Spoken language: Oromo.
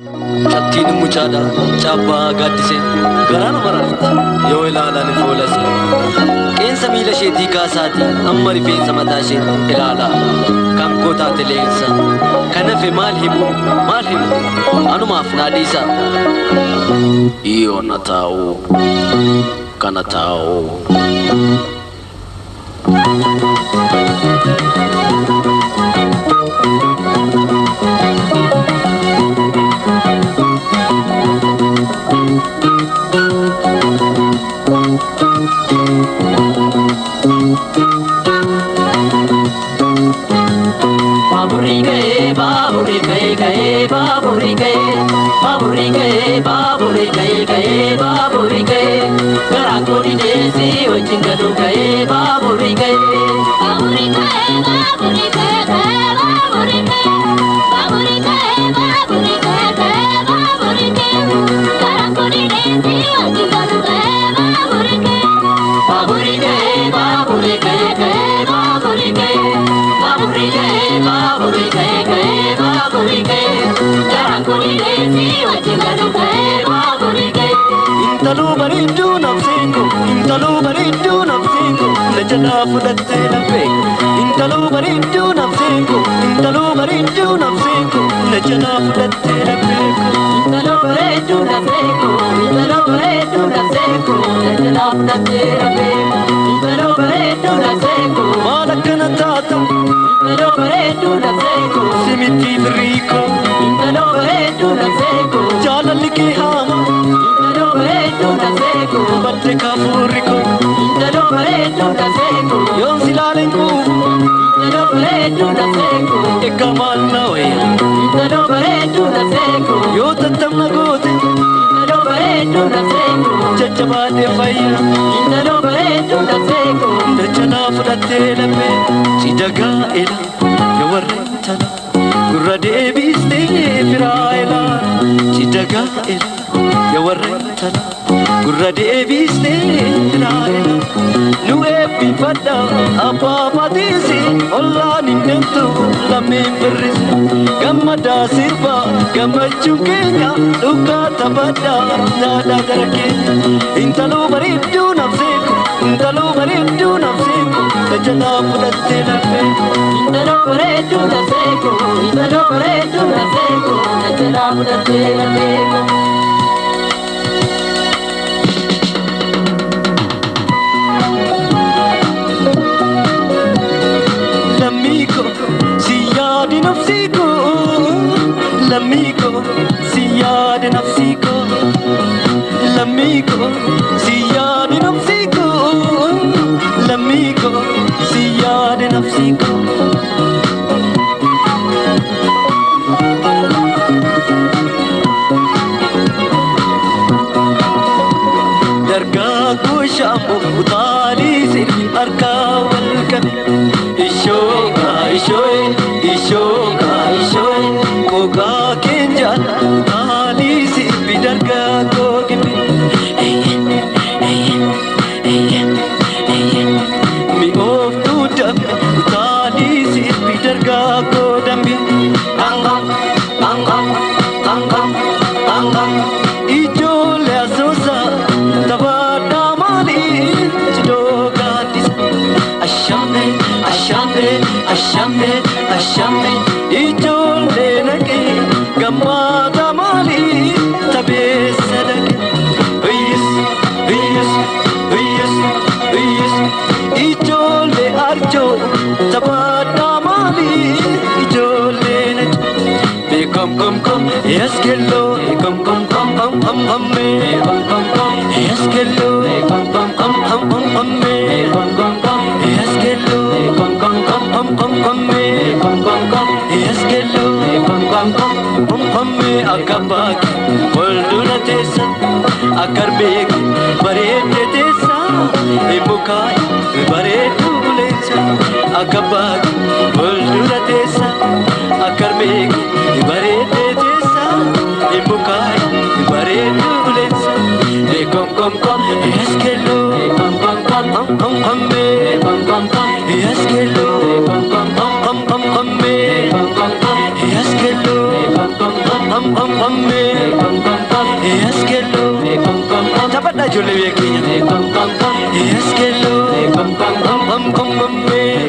Cattiin muchaadha caabbaa gaaddisee garaa nama raafti yoo ilaalan fuulase. Qeensa miila isheetii kaasaatii amma rifeensa mataa isheetti ilaalaa kan koo taate leensa. Kan hafe maal himu maal himu anumaaf naa dhiisaa. Yoo na taa'u kana taa'u. Baaburri ga'ee baaburri ga'ee ga'ee baaburri ga'ee baaburri ga'ee baaburri ga'ee ga'ee baaburri ga'ee garaan koo didee wajjin galu ga'ee baaburri ga'ee. Baaburri ga'ee baaburri ga'ee ga'ee baaburri ga'ee baaburri ga'ee baaburri ga'ee ga'ee baaburri ga'ee garaan koo didee wajjin galu ga'ee baaburri ga'ee. Baaburri ga'ee baaburri ga'ee ga'ee baaburri ga'ee baaburri ga'ee baaburri ga'ee ga'ee baaburri ga'ee garaan koo didee wajjin galu ga'ee baaburri ga'ee. Intaloo bareedduu nafsee koo intaloo bareedduu nafsee koo na jalaa fudhattee lafee intaloo bareedduu nafsee koo intaloo bareedduu nafsee koo na jalaa fudhattee lafee koo. Intaloo bareedduu nafsee koo intaloo bareedduu nafsee koo na jalaa fudhattee lafee intaloo bareedduu nafsee koo. Maal akkana taata Intaloo bareedduu nafsee koo simitti firrii koo intaloo bareedduu nafsee koo jaalalli kee haama intaloo bareedduu nafsee koo badde kaafuurri koo intaloo bareedduu nafsee koo yoon si ilaaleen quufu intaloo bareedduu nafsee koo egaa maal na wayya intaloo bareedduu nafsee koo yoo tattamna goote intaloo bareedduu nafsee koo jajjabaadhee fayya intaloo bareedduu nafsee koo na jalaa fudhattee lafee si dagaa'ela yaa warra intala gurra deebistee firaa ilaala si dagaa'ela yaa warra intala gurra deebistee firaa ilaala nu eebbifadha abbaa baatiisi ollaan hin deemtu lammiin birrisi gammadaa sirba gammachuun keenya dhugaa taphadha nyaadhaa gara keenya intaloo bareedduu nafsee koo intaloo bareedduu nafsee koo na jalaa fudhattee lafee Intaloo bareedduu nafsee koo intaloo bareedduu nafsee koo na jalaa fudhattee lafee koo. Lammii koo si yaadi nafsii koo lammii koo si yaadi nafsii koo lammii koo si yaadi nafsii koo lammii koo si yaadi nafsii koo. Dargaggoo shaamboo utaalii sirbi harkaa wal qabe. Ishooka ishooye ishooka ishooye gogaa keenjaan utaalii sirbi dargaggoo gibe. Mi'ooftuu dambe utaalii sirbi dargaggoo dambe. Ijoollee asoosaa taphaadhaa maalii cidoo gaaddisa. Ashamme ashamme ashamme ashamme ijoollee naqee gammada maalii tapheessa dhaqe. Iyyis iyyis iyyis iyyis ijoollee arjoo taphaadhaa maalii ijoollee naqe. Kom kom kom, yes kello, kom kom kom kom kom kom me, kom kom kom, yes kello, kom kom kom kom kom kom me, kom kom kom, yes kello, kom kom kom kom kom kom me, kom kom kom, yes kello, kom kom kom kom kom me, akabak, fuuldura teessa, akarbeek, bareedde teessa, mukaa bareedduu leensa, akabak, fuuldura teessa, akarbeek, bareedde teessa, mukaa bareedduu leensa, kom kom kom, yes kello, kom kom kom kom kom kom me, kom kom kom, yes kello, kom kom kom kom kom kom me, kom kom kom, yes kello, kom kom kom pam pam pam pam pam pam. Eskello pam pam pam. Taphadhaa ijoollee biyya keenya. Pam pam pam. Eskello pam pam pam pam pam pam.